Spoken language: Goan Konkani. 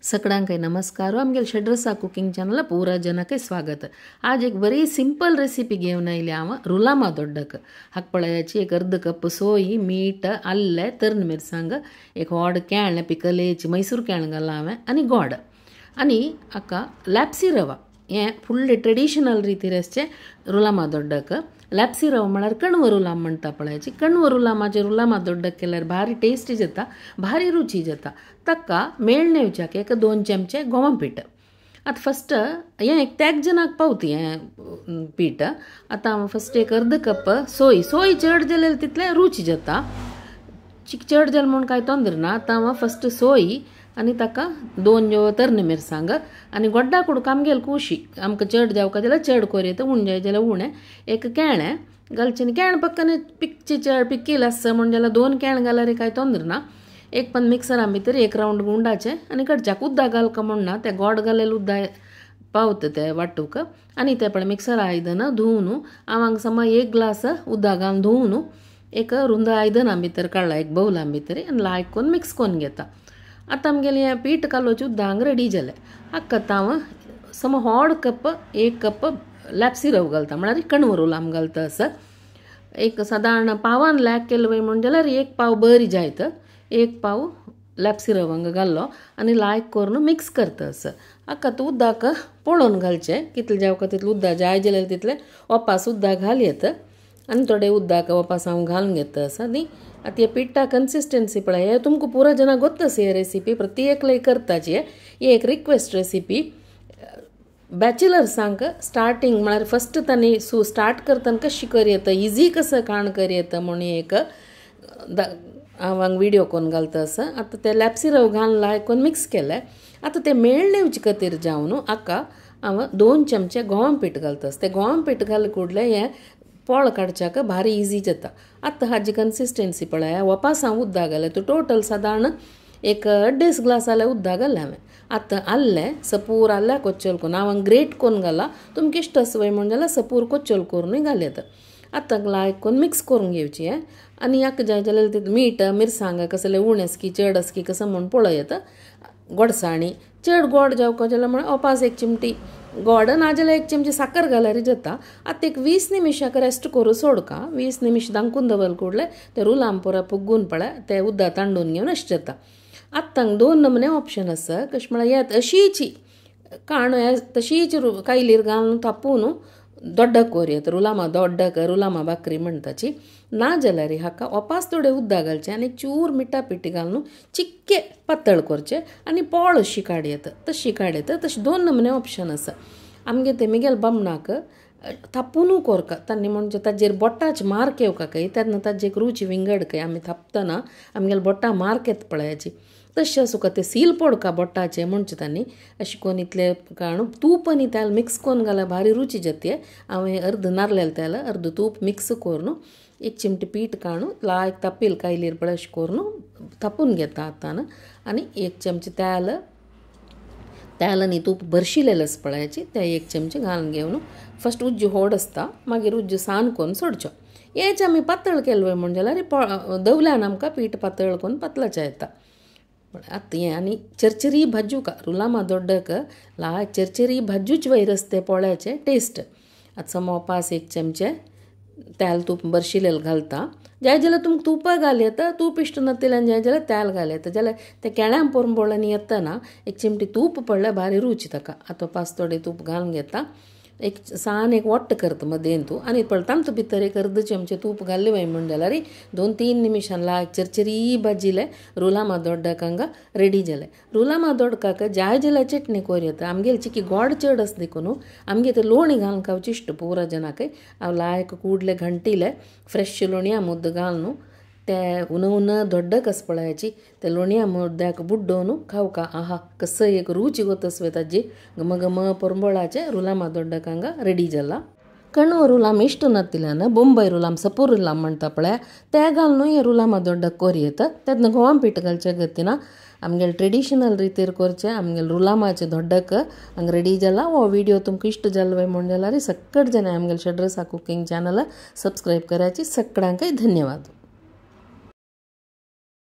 सगळ्यांक नमस्कार। आमगेले षड्रसा कुकिंग चॅनल पूरा जनक स्वागत। आज एक बरी सिंपल रेसिपी घेवन आयली हांव रुलामा दोड्डक। हाक एक अर्द कप सोय, मीठ, आल्लें, तरन मिरसांग, एक व्हड केळें पिकलेची मैसूर केळें घालां हांवें आनी गोड आनी हाका लॅप्सी रवा। हें फुडले ट्रेडिशनल रितीर आसचें रुलामा दोड्डक। लॅप्सी रवा म्हळ्यार कण्व रुलाम म्हणटा पळयाची। कण्व रुलामाचे रुलामा दोड्डक केल्यार भारी टेस्टी जाता, भारी रुची जाता। ताका मेळणेवच्याक एक 2 चमचे गोवा पीठ। आतां फस्ट हें एक त्याग जनाक पावती हें पीठ। आतां हांव फस्ट एक अर्द कप सोय, सोय चड जाल्यार तितलें रुची जाता, चड जालें म्हूण कांय तोंदर ना। आतां हांव फस्ट सोय आनी ताका 2 तरणे मिरसांग आनी गोड्डा कुडको आमगेले कुशी, आमकां चड जावका जाल्यार चड कोर येता, उणें जाय जाल्यार उणें। एक केळें घालचें, केळें पक्कने पिकचें चड पिकील आसता म्हूण जाल्यार 2 केळें घाल्यार कांय तोंदर ना। एक पण मिक्सरा भितर एक रावंड गुंडाचें आनी कडच्याक उदक घालका म्हूण ना, तें गोड घालेलें उदक पावता तें वांटूक। आनी तें पळय मिक्सर आयदनां धुवन हांव हांगा समा 1 ग्लास उदक घालून धुवन एक रुंद आयदनां भितर काडला, एक बावलां भितर आनी लायक करून मिक्स करून घेता। आतां आमगेलें हें पीठ कालोवचें उदक हांगा रेडी जालें। हाका आतां हांव सम व्हड कप 1 कप लॅप्सी रव घालता, म्हळ्यार कण्व रुलाम घालता असो। एक सादारण पावान लॅक केलें वय म्हूण जाल्यार 1 पाव बरी जायत, 1 पाव लॅप्सी रव हांगा घाल्लो आनी लायक करून मिक्स करता असो। हाका आतां उदक पळोवन घालचें, कितलें जावका तितलें उदक जाय जाल्यार तितलें ओपास उदक घाल येता आनी थोडें उदक ओपास हांव घालून घेता आसा। न्ही आतां हे पिठा कन्सिस्टन्सी पळय, हे तुमकां पुरा जाणां गोत्त आसा ही रेसिपी, प्रत्येकले करताची। ही एक रिक्वेस्ट रेसिपी बॅचलर्सांक स्टार्टींग म्हळ्यार फस्ट तांणी स्टार्ट करतना कशी कर येता, इजी कसं खाण कर येता म्हूण एक हांव हांगा व्हिडियो करून घालता आसा। आतां ते लॅप्सी रव घालून लायक करून मिक्स केलें। आतां तें मेळणेवचे खातीर जावन हाका हांव 2 चमचे गोवा पीठ घालता आसा। तें गोवा पीठ घाल कुडलें हें पोळ काडच्याक भारी इजी जाता। आतां हाजी कन्सिस्टन्सी पळय, वपास हांव उदक घालें तो टोटल सादारण एक 2.5 ग्लास जाल्यार उदक घालें हांवें। आतां आल्लें सपूर आल्ल्या कोच्चल करून हांव ग्रेट करून घाला, तुमकां इश्ट आसा वय म्हूण जाल्यार सपूर कोच्चल करूनय घाल येता। आतां लायक करून मिक्स करून घेवची हें आनी हाका जाय जाल्यार तितूंत मीठ मिरसांग कसलें उणें आसा की चड आसा की कसं म्हूण पळय येता। गोडसाणी चड गोड जावका जाल्यार म्हळ्यार ओपास 1 चिमटी गोड, नाजाल्यार 1 चमची साकर घाल्यार जाता। आतां एक 20 निमिशाक रेस्ट करूं सोडका, 20 निमिश दांकून दवर कुडले ते रुलाम पुरा पुग्गून पळय ते उदक तांडून घेवन अशें जाता। आतां 2 नमुने ऑप्शन आसा, कशें म्हळ्यार येत अशीची काण तशीच कायलीर घालून थापून दोड्डक कोर येता, रुलामा दोड्डक रुलामा भाकरी म्हणटाची। ना जाल्यार हाका ओपास थोडें उदक घालचें आनी चूर मिठा पिठी घालून चिक्के पातळ करचें आनी पोळ अशी काड येता, तशी काड येता। तशें 2 नमुने ऑप्शन आसा। आमगे ते मिगेल बामणाक थापुनू कोरका तांणी म्हणजे ताजेर बोटाच मार्क येवका काय तेन्ना ताजे एक रुची विंगड काय आमी थापतना आमगेले बोटां मार्क येता पळयाची, तशें आसूं ते सील पडका बोटाचें म्हणचे तांणी अशें करून इतलें काडून तूप आनी तेल मिक्स करून घाल्यार भारी रुची जाता। हांवें अर्द नारलेलें तेल अर्द तूप मिक्स करून 1 चिमटी पीठ काडून लायक तापील कायलीर पळय अशें करून तापून घेता हातान आनी 1 चमचे तेल तेल आनी तूप भरशिलेलें आसा पळयाची तें 1 चमचे घालून घेवन फस्ट उज्ज व्हड आसता मागीर उज्ज सान करून सोडचो। हेच आमी पातळ केलें वय म्हूण जाल्यार दवल्यान आमकां पीठ पातळ करून पातळाचें येता। आतां हें आनी चरचरी भाजूका रुलामा दोड्डक लायक चरचरी भाजूच वयर आसता पोळ्याचें टेस्ट। आतां समोपास 1 चमचे तेल तूप बरशिलेलें घालता, जाय जाल्यार तुमकां तुपा घाल येता, तूप इश्ट नातिल्यान जाय जाल्यार तेल घाल येता। जाल्यार तें केळ्यां पोरंबोळ्यांनी येतना 1 चिमटी तूप पडल्यार भारी रूच ताका। आतां पास थोडें तूप घालून घेता, एक सान एक वट्ट करता मदेन तूं आनी पळय तातूंत भितर एक अर्द चमचे तूप घाल्लें वय म्हूण जाल्यार 2-3 निमिशान लायक चरचरी भाजिलें रुलामा दोड्डक हांगा रेडी जालें। रुलामा दोडकाक जाय जाल्यार चटणी कोर येता। आमगेली चिकी गोड चड आसा देखून आमगे ते लोणी घालून खावची इश्ट पुरा जनाक। हांव लायक कुडले घंटिले फ्रेश लोणया मुद्द घालून ते उन उन दोड्डक आसा पळयाची ते लोणया मुद्द्याक बुड्डोवन खावका, आहा कसं एक रुची गोत आसवे ताजी घम घम पोरंबोळाचे रुलामा दोड्डक हांगा रेडी जाला। कण्व रुलाम इश्ट नातिल्यान बೊಂಬೈ रुलाम सपूर रुलाम म्हणटा पळय ते घालून हे रुलामा दोड्डक कोर येता। तेन्ना गोवा पीठ घालचे गतीना आमगेले ट्रेडिशनल रितीर करचें आमगेले रुलामाचें दोड्डक हांगा रेडी जाला। हो व्हिडियो तुमकां इश्ट जालो वय म्हूण जाल्यार सगळे जाणां आमगेले षड्रसा कुकिंग चॅनल सबस्क्रायब करायची। सगळ्यांकय धन्यवाद।